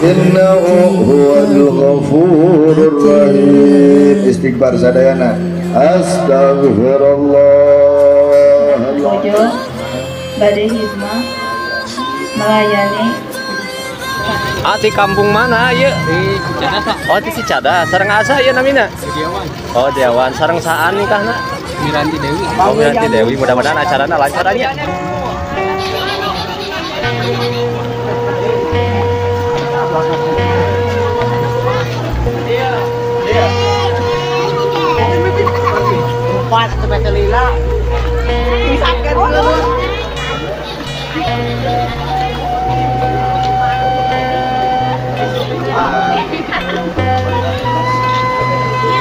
Innahu huwal ghafurur rahim. Istighfar sadayana. Astagfirullah. Ojo bade hidmah melayani. Ah, di kampung mana ya? Di Cicadas. Oh, di Cicadas. Sareng asa ya namina? Diawan. Oh, Diawan. Sareng saan nikahna? Miranti Dewi. Oh, Miranti Dewi. Mudah-mudahan acarana lancar aja.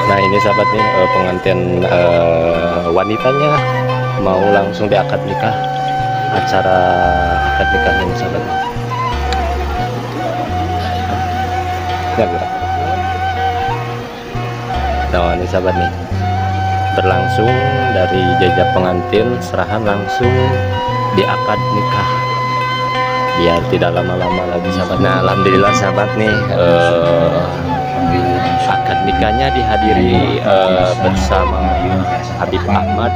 Nah ini sahabat nih, pengantin wanitanya mau langsung diakad nikah, acara akad nikahnya nih sahabat. Ya, gerak. Nah ini sahabat nih, berlangsung dari jajak pengantin serahan langsung di akad nikah, biar tidak lama-lama lagi sahabat. Nah alhamdulillah sahabat nih, akad nikahnya dihadiri bersama Habib Ahmad,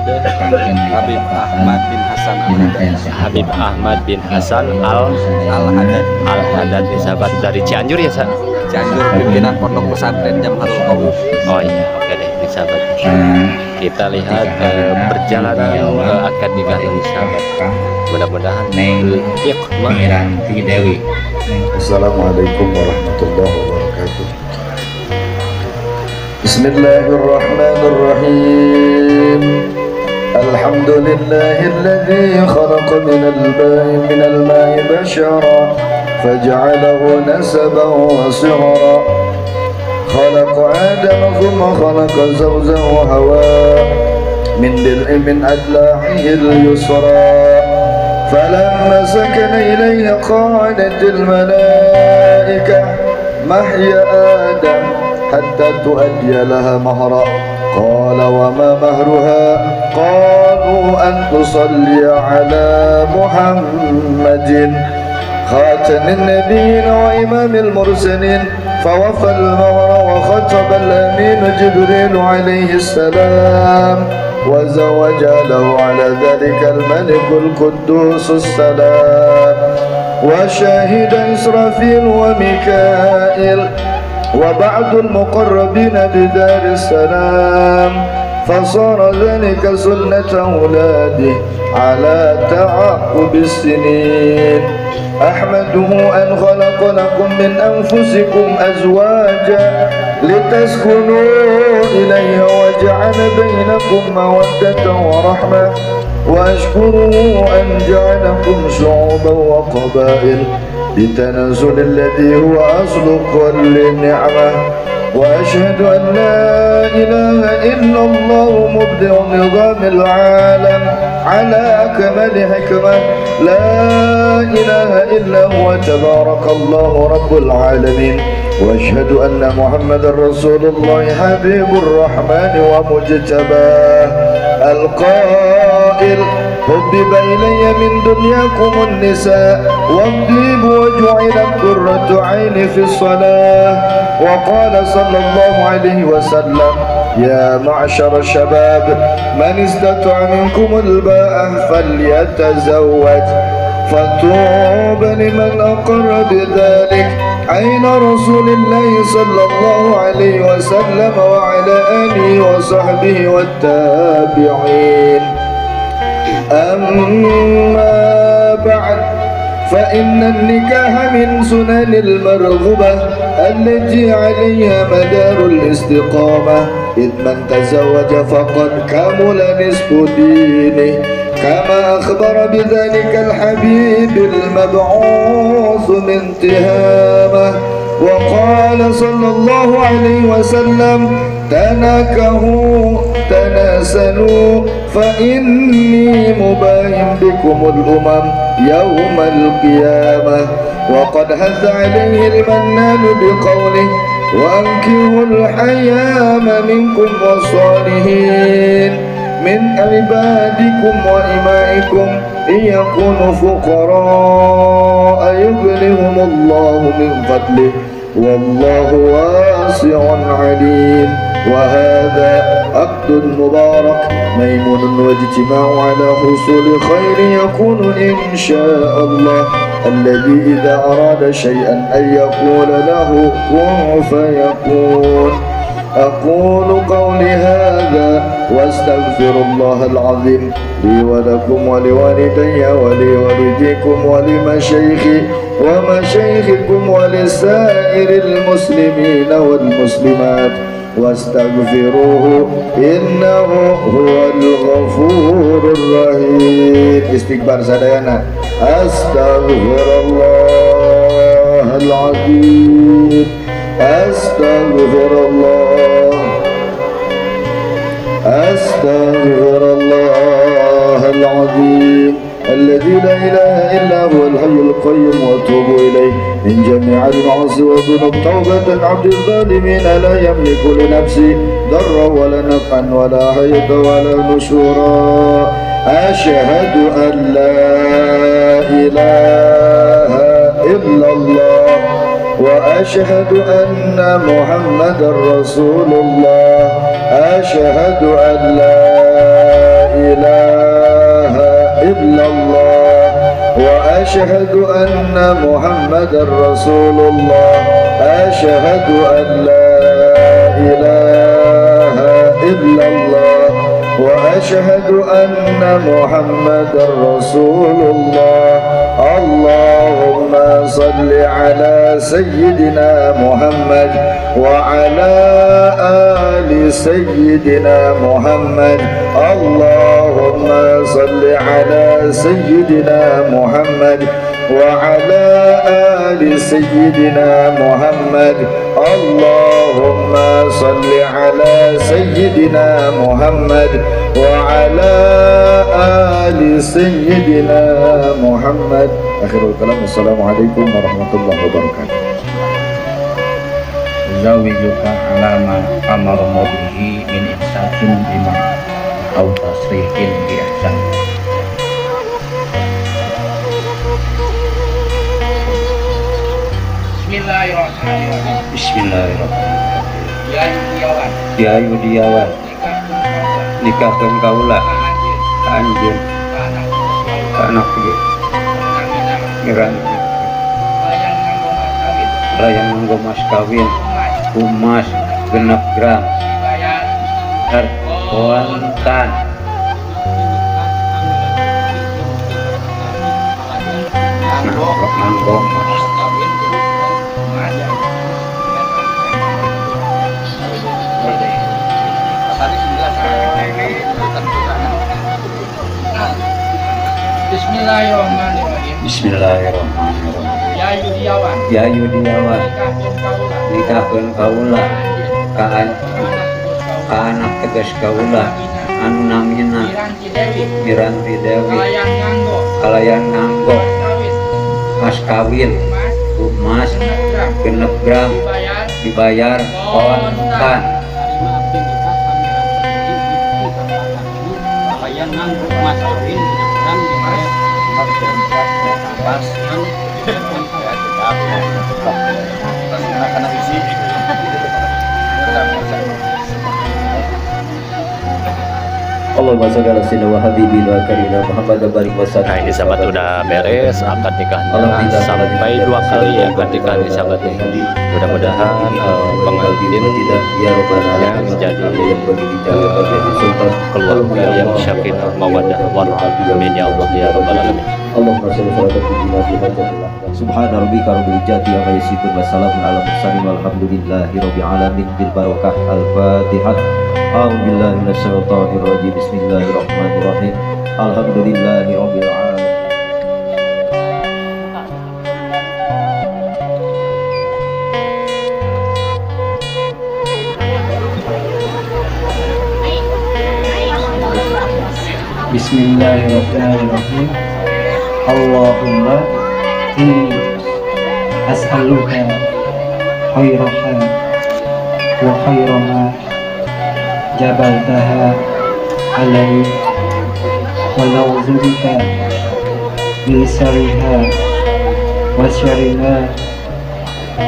Habib Ahmad bin Hasan Al-Haddad, Habib Ahmad bin Hasan Al-Haddad, Al-Haddad nih sahabat, dari Cianjur ya sahabat? Cianjur, pimpinan Pondok Pesantren Jamharul Qaum. Oh iya, oke deh nih sahabat. Kita lihat perjalanan akad nikah ini sahabat. Mudah-mudahan ikhmah. Miranti Dewi. Assalamualaikum warahmatullahi wabarakatuh. Bismillahirrahmanirrahim. Alhamdulillahilladzi khalaqa minal ma'i bashara faj'alahu nasaban wa sihra. خلق آدم ثم خلق زوجه وحواء من دلع من أدلاعه اليسرى فلما سكن إليه قالت الملائكة محيا آدم حتى تؤدي لها مهرا قال وما مهرها قالوا أن تصلي على محمد خاتم النبيين وإمام المرسلين فوفى المهر وخطب الأمين جبريل عليه السلام وزوج له على ذلك الملك القدوس السلام وشهد إسرافيل وميكائيل وبعض المقربين بدار السلام فصار ذلك سنة أولاده على تعاقب السنين. أحمده أن خلق لكم من أنفسكم أزواجا لتسكنوا إليها وجعل بينكم مودة ورحمة وأشكره أن جعلكم شعوبا وقبائل لتنازل الذي هو أصل كل نعمة وأشهد أن لا إله إلا الله مبدع نظام العالم على أكمل حكمة لا إله إلا هو تبارك الله رب العالمين وأشهد أن محمدا رسول الله حبيب الرحمن ومجتباه القائل حبب إلي من دنياكم النساء والطيب وجعلت قرة عيني في الصلاة. وقال صلى الله عليه وسلم يا معشر الشباب من استطاع منكم الباءة فليتزوج فطوبى لمن أقر بذلك عين رسول الله صلى الله عليه وسلم وعلى آله وصحبه والتابعين. أما بعد فإن النكاح من سنن المرغوبة التي عليها مدار الاستقامة إذ من تزوج فقد كمل نصف دينه كما أخبر بذلك الحبيب المبعوث من تهامة. وقال صلى الله عليه وسلم تناكهوا تناسلوا فإني مباين بكم الأمم يوم القيامة. وقد حث عليه المنان بقوله وأنكحوا الحيام منكم والصالحين من عبادكم وإمائكم إن يكونوا فقراء يغنهم الله من فضله والله واسع عليم. وهذا عقد مبارك ميمون واجتماع على حصول خير يكون إن شاء الله، الذي إذا أراد شيئا أن يقول له كن فيكون. أقول قولي هذا واستغفر الله العظيم لي ولكم ولوالدي ولوالديكم ولمشايخي ومشايخكم ولسائر المسلمين والمسلمات، واستغفروه إنه هو الغفور الرحيم. استغفار sadayana. أستغفر الله العظيم، أستغفر الله، أستغفر الله العظيم الذي لا إله إلا هو الحي القيوم وأتوب إليه من جميع المعاصي والذنوب توبة عبد الظالمين لا يملك لنفسه ضرا ولا نفعا ولا حياة ولا نشورا. أشهد أن لا إله إلا الله وأشهد أن محمدا رسول الله. أشهد أن لا إله إلا الله وأشهد أن محمدا رسول الله. أشهد أن لا إله إلا الله وأشهد أن محمدا رسول الله. اللهم صل على سيدنا محمد وعلى آل سيدنا محمد. اللهم صل على سيدنا محمد وعلى آل سيدنا محمد. اللهم صل على سيدنا محمد وعلى آل سيدنا محمد. آخر الكلام، السلام عليكم ورحمة الله وبركاته. زوجك على ما أمر به من إمساك بما أو تصريح بإحسان. Bismillahirrahmanirrahim. Bismillahirrahmanirrahim. Ya Yudiawan. Ya Yudiawan. Nikahkeun kaula ka anjeun ka anak ieu mirang layang nganggo mas kawin emas 6 gram kontan. Nganggo mas kawin Bismillahirrahmanirrahim. Bismillahirrahmanirrahim. Ya Yudiawan. Ya Yudiawan. Nikahkeun kaula ka anak tegas kaula anu namina Miranti Dewi kalayan nganggo mas kawin emas 6 gram dibayar kontan. Allahumma sholli ala sayyidina wa habibina karina Muhammad barik wasallam. Nah, ini sahabat udah beres akad nikahnya sampai 2 kali ya akad nikah nih sahabat nih. Mudah-mudahan pengantin ya menjadi keluarga yang sakinah mawaddah warahmah. Amin ya Allah ya rabbal alamin. Allahumma sholli ala sayyidina Subhana rabbika rabbil izzati amma yasifun wa salamun ala mursalin walhamdulillahi rabbil alamin bil barakah. Al-Fatihah. A'udzu billahi minasyaitonir rajim. Bismillahirrahmanirrahim. Alhamdulillahi rabbil alamin. Bismillahirrahmanirrahim. Allahumma inni as'aluka khairaha wa khaira ma jabaltaha alai wa na'udzubika min syarriha wa syarri ma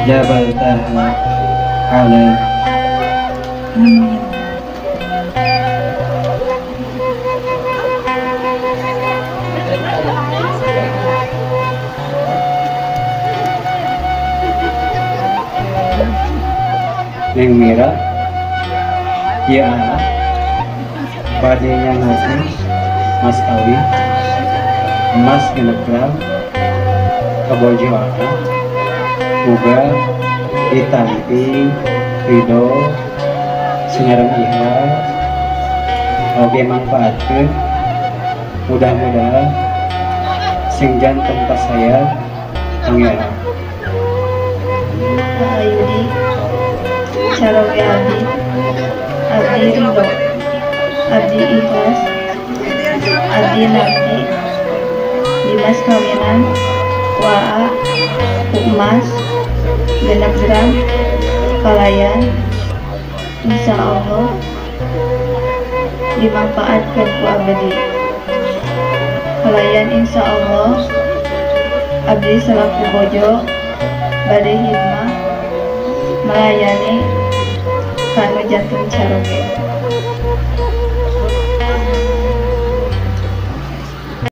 jabaltaha alai. Amin. Neng Mira, ya bade nyangakeun mas kawin emas 6 gram kabojo aa muga ditampi ridho sinareng ikhlas oge mangfaatkeun, mudah-mudahan sing janten pasaya Pangeran. Ayudi caroge abdi, abdi ridho, abdi ikhlas, abdi nampi dimas kawinan waa ku emas 6 gram kalayan insya Allah dimanfaatkan ku abdi kalayan insya Allah abdi selaku bojo bade hikmah melayani kanu jantung caroge.